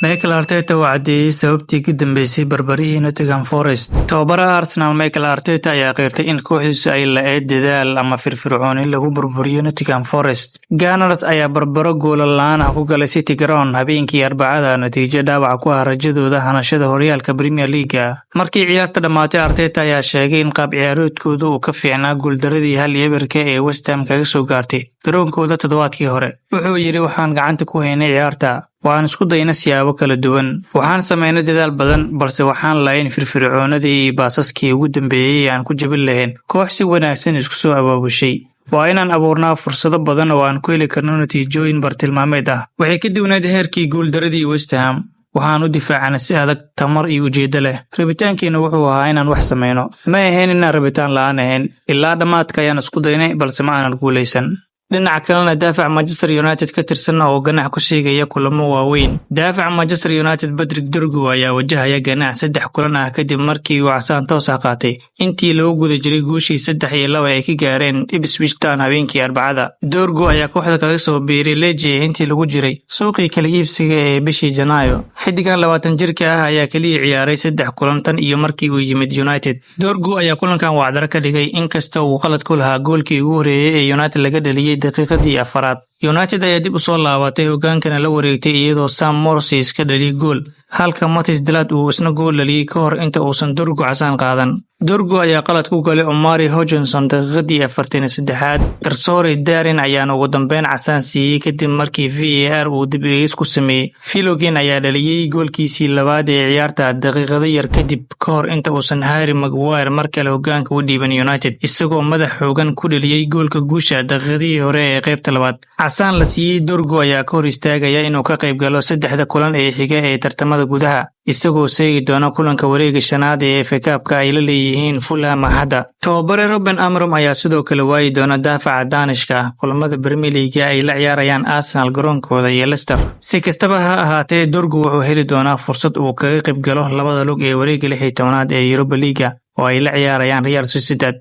Mikel Arteta oo caddeeyay sababtii ka dambeysay barbarihii Nottingham Forest. Tababaraha Arsenal Mikel Arteta ayaa qirtay in kooxdiisu ay la'ayd dadaal ama firfircooni lagu burburiyo Nottingham Forest. Gunners ayaa barbaro goolal la'aan ah ku galay City Ground habeenkii Arbacada, natiijo dhaawac ku ah rajadooda hanashada horyaalka Premier League. Markii ciyaarta dhammaatay, Arteta ayaa sheegay in qaab ciyaareedkooda uu ka fiicnaa guuldaradii 1-0 ee West Ham kaga soo gaartay garoonkooda toddobaadkii hore. Wuxuu yidhi: "Waxaan gacanta ku haynay ciyaarta. Waan isku daynay siyaabo kala duwan. Waxaan samaynay dadaal badan, balse waxaan lahayn firfircoonadii iyo baasaskii ugu dambeeyay ee aan ku jabin lahayn koox si wanaagsan isku soo abaabushay. Waa inaan abuurnaa fursado badan oo aan ku heli karno natiijooyin bartilmaameed ah. Waxay ka duwanayd heerkii guuldaradii West Ham. Waxaan u difaacnay si adag, tamar iyo ujeeddo leh. Rabitaankeena wuxuu ahaa inaan wax samayno. Ma ahayn inaan rabitaan la'aan ahayn. Ilaa dhammaadka ayaan isku daynay, balse ma aanan guulaysan." Dhinaca kalena, daafac Manchester United ka tirsan oo ganax ku sheegaya kulamo waaweyn. Daafaca Manchester United Patrick Dorgu ayaa wajahaya ganax saddex kulan ah kadib markii uu casaan toos ah qaatay intii lagu guda jiray guushii 3-2 ay ka gaareen Ipswich Town habeenkii Arbacada. Dorgu ayaa kooxda kaga soo biiray Lecce intii lagu jiray suuqii kala iibsiga ee bishii Janaayo. Xiddigan 20 jirka ah ayaa kaliya ciyaaray saddex kulan tan iyo markii uu yimid United. Dorgu ayaa kulankan wacdaro ka dhigay, inkastoo uu qalad ku lahaa goolkii ugu horeeyay ee United laga dhaliyay daqiiqadii afaraad. United ayaa dib u soo laabatay, hogaankana la wareegtay, iyadoo Sam Morsy iska dhaliyay gool, halka Matthijs de Ligt uu isna gool dhaliyay ka hor inta uusan Dorgu casaan qaadan. Dorgu ayaa qalad ku galay Omari Hutchinson daqiiqadii 43aad. Garsoore Darin ayaana ugu dambeyn casaan siiyey kadib markii VAR uu dib eegis ku sameeyey. Philogene ayaa dhaliyey goolkiisii labaad ee ciyaarta daqiiqado yar kadib, ka hor inta uusan Harry Maguire mar kale hogaanka u dhiiban United, isagoo madax xoogan ku dhaliyey goolka guusha daqiiqadihii hore ee qaybta labaad. Casaan la siiyey Dorgu ayaa ka hor istaagaya inuu ka qayb galo saddexda kulan ee xiga ee tartamada gudaha, isagoo seegi doona kulanka wareega shanaad ee FA Cup-ka ay la leeyihiin Fulham Axadda. Tababare Ruben Amorim ayaa sidoo kale waayi doona daafaca Daanishka ah kulamada Premier League ay la ciyaarayaan Arsenal garoonkooda iyo Leicester. Si kastaba ha ahaatee, Dorgu wuxuu heli doonaa fursad uu kaga qayb galo labada lug ee wareega 16aad ee Europa League oo ay la ciyaarayaan Real Sociedad.